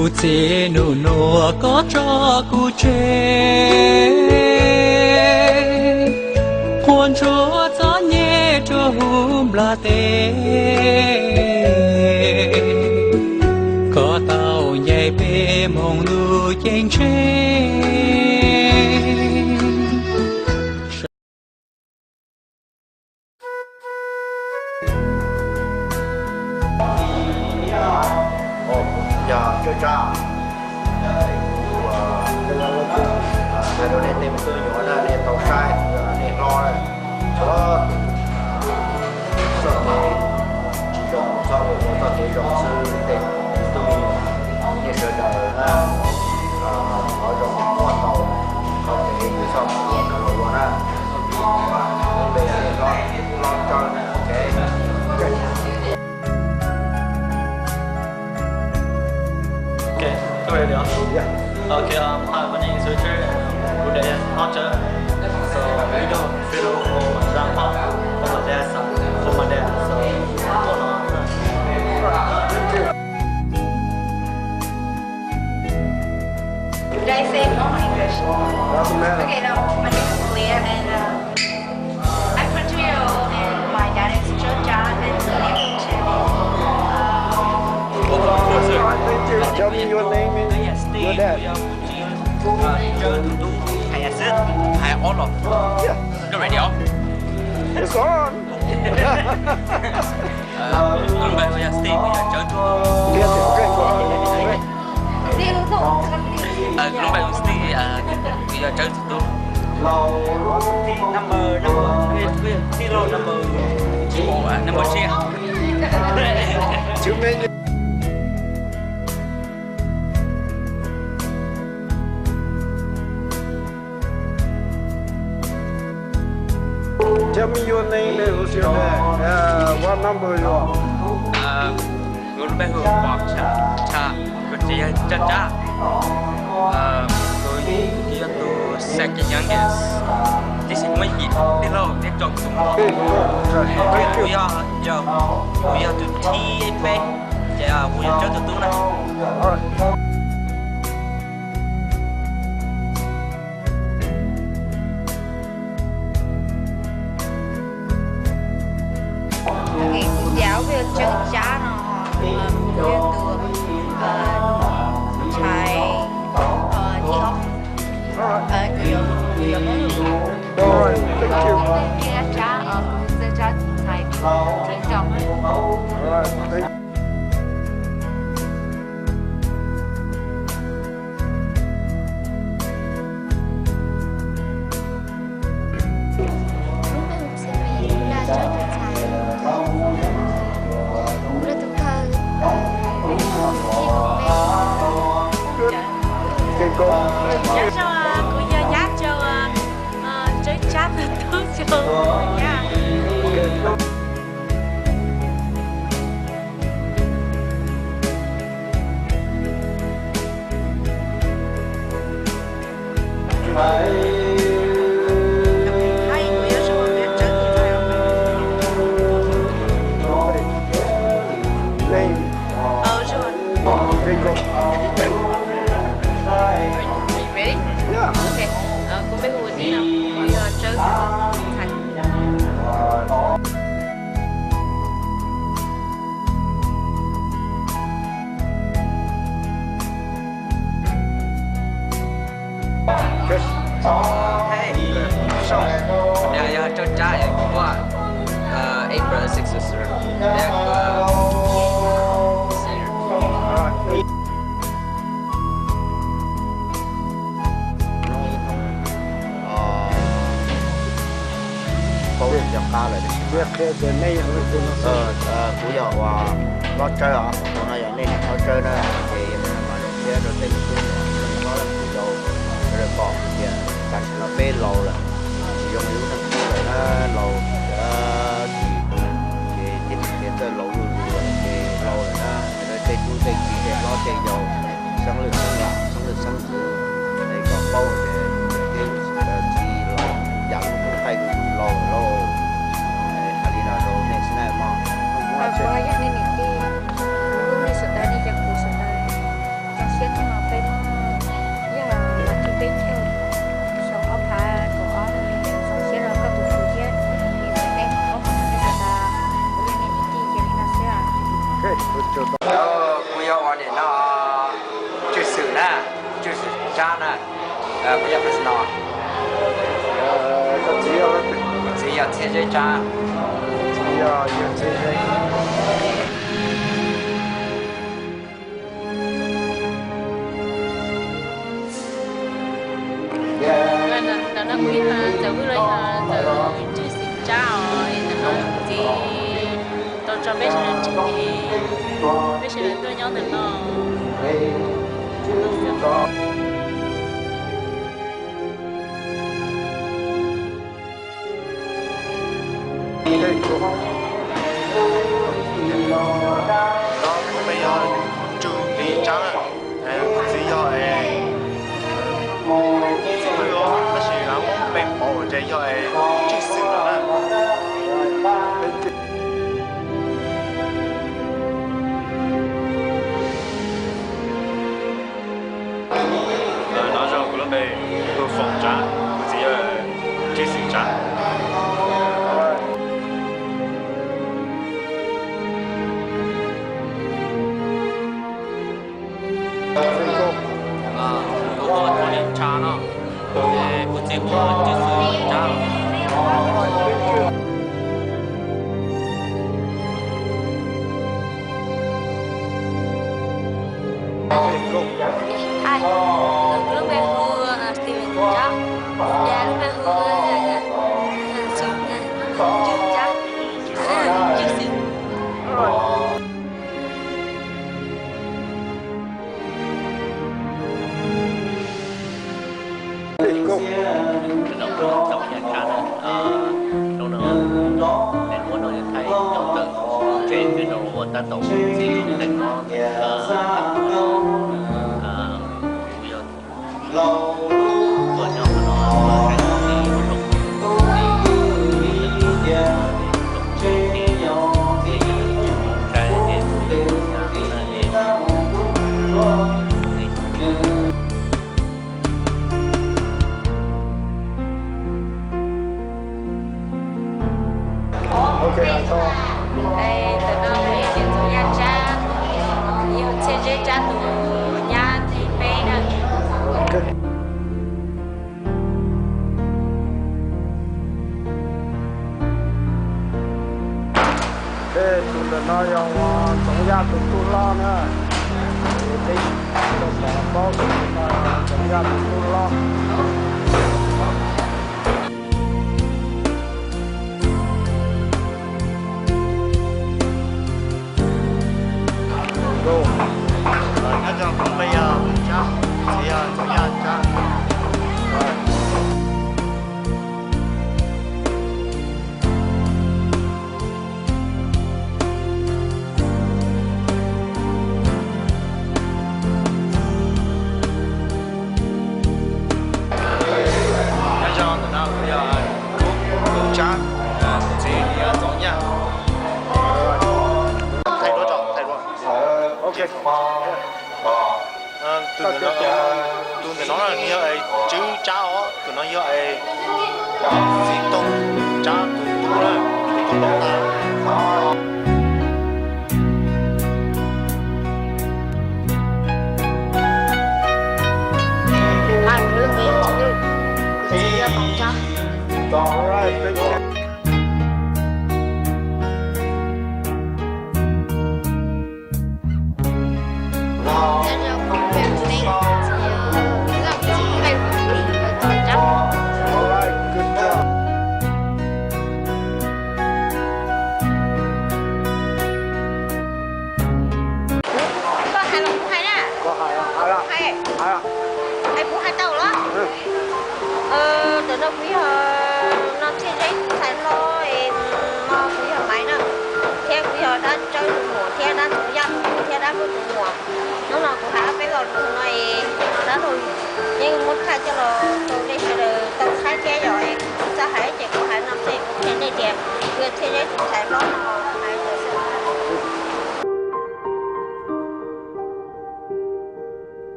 Kuv txiv nus nua koj tso kuv tseg, qhuas ntsuag txom nyem rua huv nplas teb, koj tau ncaim peb moog lub ceeb tsheej. Yog Tswb Tsab, hais rau nej tej me tub me nyuam na, nej tau saib, nej hlob, txhob txoj kev tsis zoo, txhob ua txoj kev zoo xwb, tej me tub me nyuam, nej sawv daws na, thov zoo muaj tau txoj kev txhob ua tau los ua na. Lub npe yog Hlob, Hlob Tsawb, ok. Okay, so ready, huh? Yeah. Okay, um, hi, my name is Richard. Kuv npe yog Hlob Tsawb. So, we do funeral for my grandpa, for my dad's side, for my dad. So, tuaj no. Should I say more English? Doesn't matter. Okay, no, my name is Leah, and, uh, I'm twenty-two year old, and my dad is Joe John, and my name is Chen. Thank you. Tell me your name and your dad. Hais xwb, hais ob los. Yeah. Koj ready os? It's on. Lub npe kuv yog Steve, kuv yog Tsawb tus tub. Lub npe kuv Steve, kuv yog Tsawb tus tub. Number, number, number tsib. Tell me your name and who's your dad. Uh, what number you are? Kuv lub npe hu ua Pov Tsha, kuv txiv yog Tsab Tsab. Kuv yog tus second youngest. Tab sis muaj yim tij laug, nej tso kuv tus no. Kuv yog, kuv yog tus thib peb, ces kuv yog Tsawb tus tub na. Kuv yog Tsawb Tsab no, kuv yog tus ntxhais thib ob. Kuv yuav, kuv yuav muab lub, kuv yog Tsab, kuv yog Tsab tus ntxhais thib rau. Lub npe hu txiv, kuv yog Tsawb tus ntxhais. Kuv yog tus kawg. Nyab Tsau, kuv yog Nyab Tsau, Tsawb Tsab tus tub Tsau nyab. Ready? Yeah. Okay. Kuv npe hu Tina, kuv yog Tsawb tus ntxhais. Hey, yog, yog Tsawb Tsab, yog kuv, uh, eight brother, six sister. Yog, uh, senior. Paub tsis nco qab lawm. Kuv yog uas Hlob Tsawb os, tus no yog nej niam Hlob Tsawb na, ces mas zoo siab rau tej me tub me nyuam, sawv daws pom tias tam sim no peb laus lawm, tsis zoo li lub neej thaud lawm na, laus, ces tias txawj laus zuj zus lawm ces laus lawm na, sawv daws tej tub tej ki tej hlob tej yau, xeeb leej xeeb lam, xeeb leej xeeb ntxwv, es kom paub tias txiv los yam lub ntuj qaij lub ntuj laus lawm lauj. Hais li no rau nej xwb na mog. Kuv yog nej niam tij, kuv hlub nej sawv daws, nej cov kwv sawv daws. Tsab na, kuv yog personal. Kuv txiv yog Txhiaj Zeb Tsab. Ntawm no kuv yog ntxawm Vwj los yog ntxawm Tswj Xwm Tsab os, es ntawm no kuv txiv tau tso peb sawv daws tseg, peb sawv daws tuaj nyob ntawm no. Kuv peb yog Tswj Li Tsab, kuv txiv yog Txiv Vwj, tab sis Hmoob peb pom ces yog Tswj Xwm no na. Nov yog kuv lub npe hu Foom Tsab, kuv txiv yog Tswj Xwm Tsab. Kuv hu Thoj Lis Tsha no, kuv txiv hu Tswj Xwm Tsab. Hi, kuv lub npe hu Steven Tsab, yog lub npe hu Xwm, Tswj Tsab, Tswj Xwm. Hnub no kuv tau yaj tsab na, hnub no nws muab no thaij cov tawm tsev funeral uas tab tom txiv teem no, kuv yog tuaj nyob qhov no tuaj saib txiv ua zoo, txiv, txiv, txiv, txiv, txiv, txiv, Ntawm no yog Txoov Yaj Tsab, yog Txhiaj Zeb Tsab tus nyab thib peb na. Tus ntawm no yog Txoov Yaj tus tub hlob na. Peb tau pom paub tus no Txoov Yaj tus tub hlob. Nyob zoo, kuv peb yog Tsab, txiv yog Txoov Yaj Tsab. Nyob zoo, ntawm no kuv yog Kub Tsab, kuv txiv yog Txoov Yaj. Thaij duab tso, thaij duab. Tus ntawm no, tus ntawm no nws yog Tswb Tsab os, tus no yog Txiv Tooj Tsab tus tub na, tus tub laus tas. Koj hais los kuv hais na? Koj hais, hais los? Hais, hais los? Es kuv hais tau los? Ntawm no kuv yog Nom Txhiaj Zeb tus ntxhais hlob, es no kuv yog Maiv na, thiab kuv yog dab Tsawb tus muam thiab dab Ntxoov Yaj tus muam thiab dab Vwj tus muam. Hnub no kuv hais ob peb lo lus no es dab laug yeej muab thaij coj los rau nej sawv daws tau saib thiab yom. Es kuv tsis txawj hais ces kuv hais no xwb, kuv qhia nej tias kuv yog Txhiaj Zeb tus ntxhais hlob no hais ntawd xwb.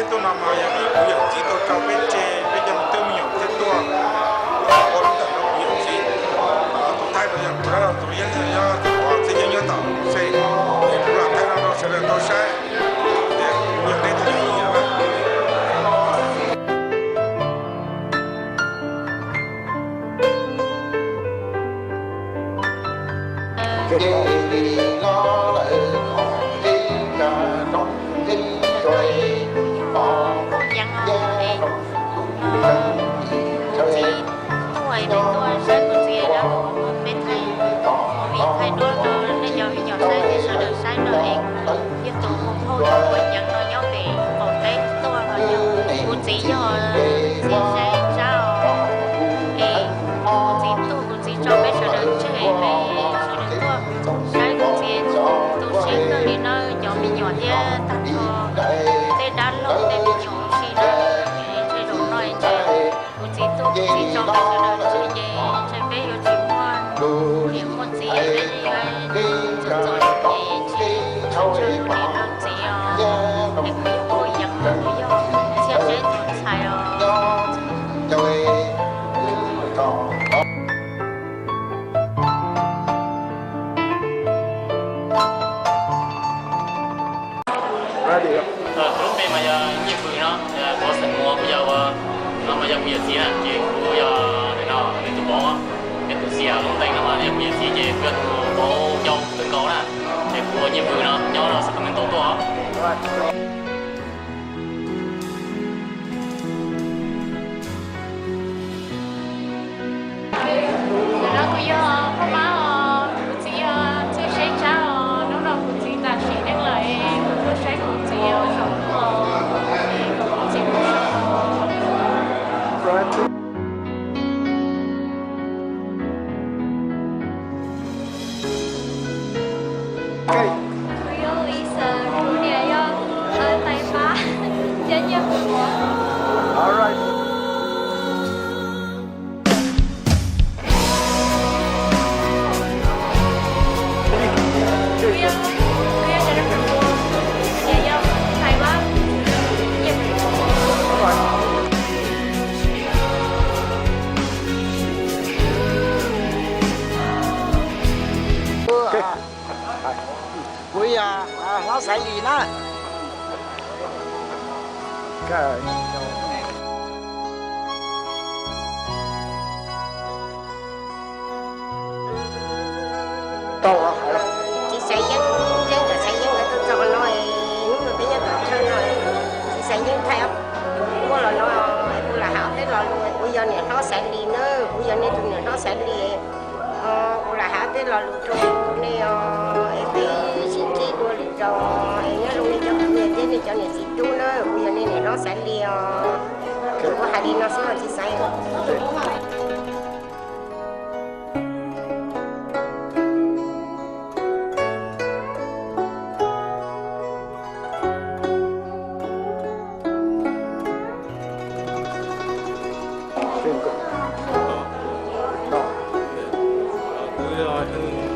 Tuaj no mas yog vim kuv yawm txiv tuaj tso peb tseg, peb cov me tub me nyuam thiaj tuaj ua lub ntawm rau kuv yawm txiv. Tus thaij no yog kuv, tus yeeb yog tus pov txiv yeeb nyob tom se, es kuv lam thaij no rau sawv daws tau saib. Tias kuv yog neb tus yeeb yim na. Kuv txiv tuaj saib kuv txiv na, peb thaij movie thaij duab rau nej cov me nyuam saib thiab sawv daws saib no es, yog tus hu phauj yog ua yeev no nyob pem qaum teb tuaj los yog kuv txiv yog txiv saib tsab os. Es kuv txiv tuaj kuv txiv tso peb sawv daws tseg, peb sawv daws tuaj saib kuv txiv tu siab kawg li na, cov me nyuam thiab tag nrho tej dab laug tej me nyuam ua si na. Ntshe zaum no ntshe kuv txiv tuaj kuv txiv tso peb sawv daws tseg ces ntshe peb yuav tsis muaj niam muaj txiv, peb yuav txom txom nyem ces tsis tshua niam txiv os. Es kuv yog ua yeev no, kuv yog txiaj teb tus ntxhais os. Kuv lub npe mas yog Nyiaj Vwm no, kuv xeem Muas, kuv yog ua, no mas yog kuv yawm txiv na, ces kuv yog no nws tus vauv, yog tus xiam lub ntees no mas yog kuv yawm txiv ces kuv yog tus vauv yau kawg nkaus na, ces kuv ua Nyiaj Vwm no nyob Sacramento tuaj. Ntawm no kuv yog Phaj Mab os, kuv txiv yog txiaj saib tsab os, hnub no kuv txiv tas sim neej lawm, kuv tuaj saib kuv txiv os, zaum no kuv txiv mus so. Kuv yog Lisa, kuv niam yog Tais Pab thiab Nyiaj Vwm. Kuv yog hlob Xaiv Lis na. Txiv Xaiv Yeeb, Yeeb cov Xaiv Yeeb nkawd tuaj txog no, hnub no peb nyob tom chaw no, Txiv Xaiv Yeeb thaij muaj los no, kuv lam hais ob peb lo lus, kuv yog niam hlob Xaiv Lis na, kuv yog nej tus niam hlob Xaiv Lis. Kuv lam hais ob peb lo lus rau nej os, es peb sib ntsib dua lwm zaus, es nyob zoo nej cov phooj ywg thiab nej cov niam txiv tub na, kuv yog nej niam hlob Xaiv Lis os. Kuv hais li no xwb os Txiv Xaiv. Kuv yog